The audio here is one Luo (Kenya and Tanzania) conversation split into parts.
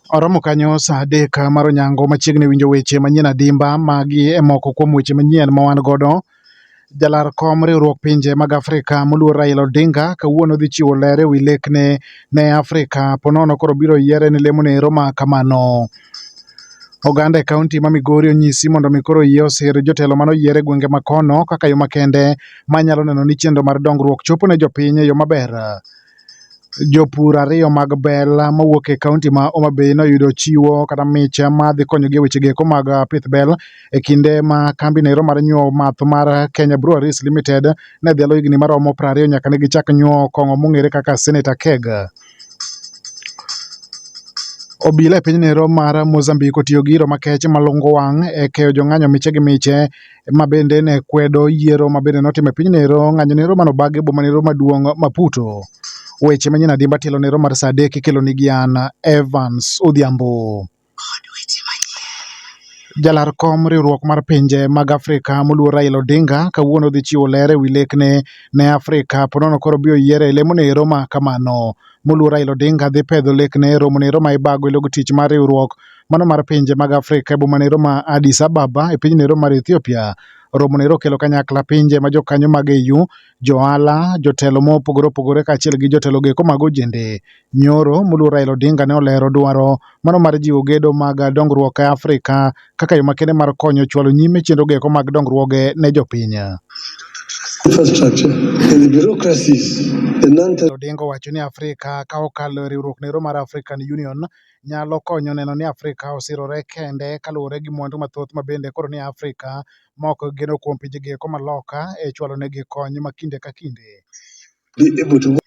Oromo kanyo saa 3 mar onyango machiegni winjo weche manyien adimba magi e moko kuom weche manyien ma wan godo. Jalar kom riwruok pinje mag Afrika moluor Raila Odinga kawuono dhi chiwo ler ewi lekne ne Afrika ponono koro biro yiere ni lemo nero ma kamano. Oganda e kaunti ma Migori onyisi mondo mi koro yie osir jotelo mane oyier e gwenge ma kono kaka yo makende manyalo neno ni chenro mar dongruok chopo ne jopiny e yo maber. Jopur ariyo mag bel mawuok e kaunti ma Homa Bay noyudo chiwo kata mich madhi konyogi e weche eko mag pith bel e kinde ma kambi nero mar nyuo math mar Kenya Breweries Limited ne dhialo higni maromo 20 nyaka ne gichak nyuo kong'o mong'ere kaka Senator Keg. Obila e piny nero mar Mozambique otiyo gi iro makech malungo wang' e keyo jong'anyo miche gi miche ma bende ne kwedo yiero ma bende notim e piny nero ng'anyo nero manobag e boma nero maduong' Maputo. Weche manyien adimba tielo nero mar saa 3 ikelo nigi an Evans Odhiambo. Jalar kom riwruok mar pinje mag Afrika moluor Raila Odinga kawuono dhi chiwo ler ewi lekne ne Afrika ponono koro biro yiere e lemo nero ma kamano. Moluor Raila Odinga dhi pedho lekne e romo nero ma ibago e log tich mar riwruok mano mar pinje mag Afrika e boma nero ma Addis Ababa e piny nero mar Ethiopia. Romo nero okelo kanyakla pinje ma jokanyo mag AU, johala, jotelo mopogore opogore kaachiel gi jotelo goeko mag ojende. Nyoro, moluor Raila Odinga ne olero dwaro mano mar jiwo gedo mag dongruok e Afrika kaka yo makende mar konyo chwalo nyime chenro goeko mag dongruoge ne jopiny. Infrastructure and the bureaucracies, the non Odinga owacho ni Afrika ka okalo e riwruok nero mar African Union nyalo konyo neno ni Afrika osirore kende kaluwore gi mwandu mathoth ma bende koro ni Afrika ma ok geno kuom pinje goeko ma loka e chwalo negi kony ma kinde ka kinde. Be able to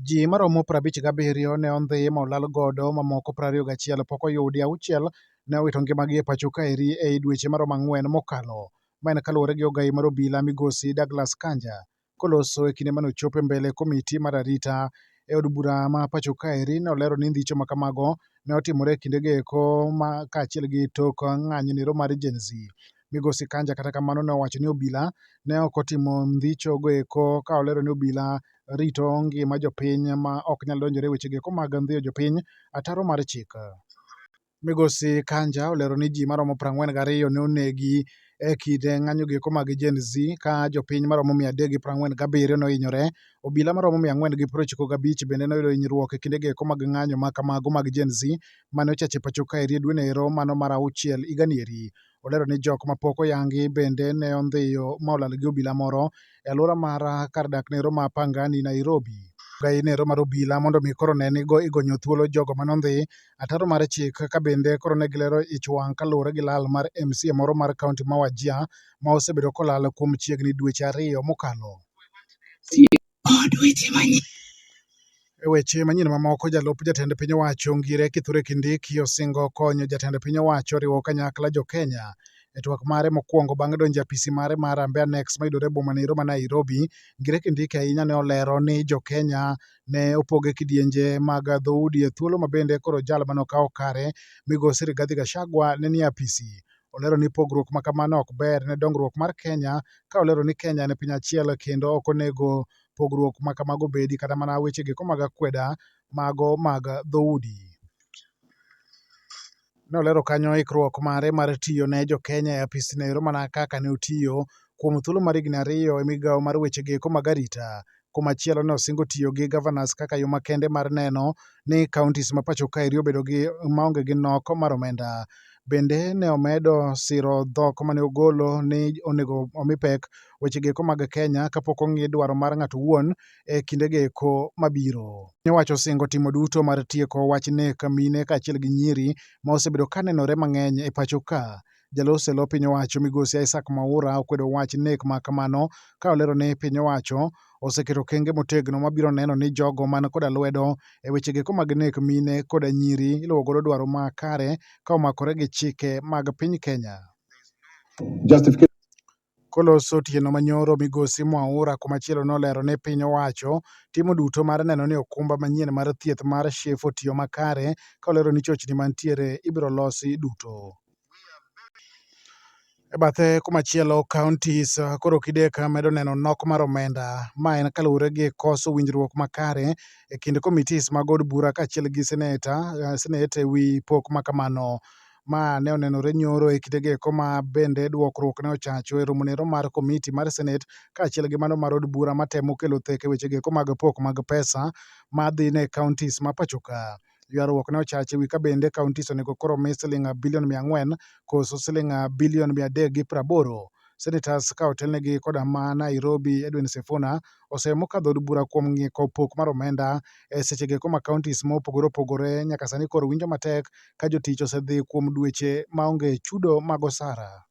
Ji maromo 57 ne ondhi ma olal godo mamoko 21 pok oyudi, auchiel ne owito ngimagi e pacho kaeri ei dweche maromo 4 mokalo. Ma en kaluwore gi ogai mar obila migosi Douglas Kanja koloso e kinde mane ochopo e mbele komiti mar arita e od bura ma pacho kaeri ne olero ni ndhicho ma kamago ne otimore e kindego eko ma kaachiel gi tok ng'anyo nero mar Gen Z. Migosi Kanja kata kamano ne owacho ni obila ne ok otimo ndhicho go eko ka olero ni obila rito ngima jopiny ma ok nyal donjore e weche goeko mag ndhiyo jopiny ataro mar chik. Migosi Kanja olero ni ji maromo 42 ne onegi e kinde ng'anyo goeko mag Gen Z ka jopiny maromo 347 nohinyore. Obila maromo 495 bende noyudo hinyruok e kinde goeko mag ng'anyo ma kamago mag Gen Z mane ochacho e pacho kaeri e dwe nero mano mar auchiel higani eri. Olero ni jok mapok oyangi bende ne ondhiyo ma olal gi obila moro e alwora mar kar dak nero ma Pangani, Nairobi. Ogai nero mar obila mondo mi koro ne ni igonyo thuolo jogo mane ondhi ataro mar chik ka bende koro ne gilero ich wang' kaluwore gi lal mar MCA moro mar kaunti ma Wajir ma osebedo kolal kuom chiegni dweche 2 mokalo. E weche manyien mamoko, jalup jatend piny owacho Ngire Kithure Kindiki osingo konyo jatend piny owacho riwo kanyakla jo Kenya. E twak mare mokwongo bang' donjo e apisi mare mar Harambee Annex mayudore e boma nero ma Nairobi, Ngire Kindiki ahinya ne olero ni jo Kenya ne opog e kidienje mag dhoudi e thuolo ma bende koro jal manokawo kare migosi Rigathi Gachagua ne nie apisi. Olero ni pogruok ma kamano ok ber ne dongruok mar Kenya ka olero ni Kenya en piny achiel kendo ok onego pogruok ma kamago bedi kata mana weche geko mag akweda mago mag dhoudi. Ne olero kanyo ikruok mare mar tiyo ne jo Kenya e apis nero mana kaka ne otiyo kuom thuolo mar higni 2 e migawo mar weche geko mag arita. Komachielo ne osingo tiyo gi governors kaka yo makende mar neno ni counties ma pacho kaeri obedo gi maonge gi nok mar omenda. Bende ne omedo siro dhok mane ogolo ni onego omi pek weche geko mag Kenya kapok ong'i dwaro mar ng'ato owuon e kinde geko mabiro. Piny owacho osingo timo duto mar tieko wach nek mine kaachiel gi nyiri ma osebedo ka nenore mang'eny e pacho ka. Jaloso e lo piny owacho migosi Isaac Mwaura okwedo wach nek ma kamano ka olero ni piny owacho oseketo okenge motegno mabiro neno ni jogo man koda lwedo e weche geko mag nek mine koda nyiri iluwo godo dwaro makare ka omakore gi chike mag piny Kenya. Koloso otieno manyoro migosi Mwaura komachielo nolero ni piny owacho timo duto mar neno ni okumba manyien mar thieth mar SHIF otiyo makare ka olero ni chochni mantiere ibiro losi duto. E bathe kumachielo counties koro kidek medo neno nok mar omenda. Ma en kaluwore gi koso winjruok makare e kind committees mag od bura kaachiel gi senate e wi pok makamano. Ma ne onenore nyoro e kindego eko ma bende duokruok ne ochacho e romonero mar komiti mar senate kaachiel gi mano mar od bura matemo kelo thek e wechego eko mag pok mag pesa madhi ne counties ma pacho ka. Ywaruok ne ochacho e wi ka bende counties onego koro mi siling bilion 400 koso siling bilion 380. Senators ka otelnegi koda ma Nairobi Edwin Sifuna osemo kadho od bura kuom ng'iko pok mar omenda e sechego eko ma counties mopogore opogore nyaka sani koro winjo matek ka jotich osedhi kuom dweche maonge chudo mag osara.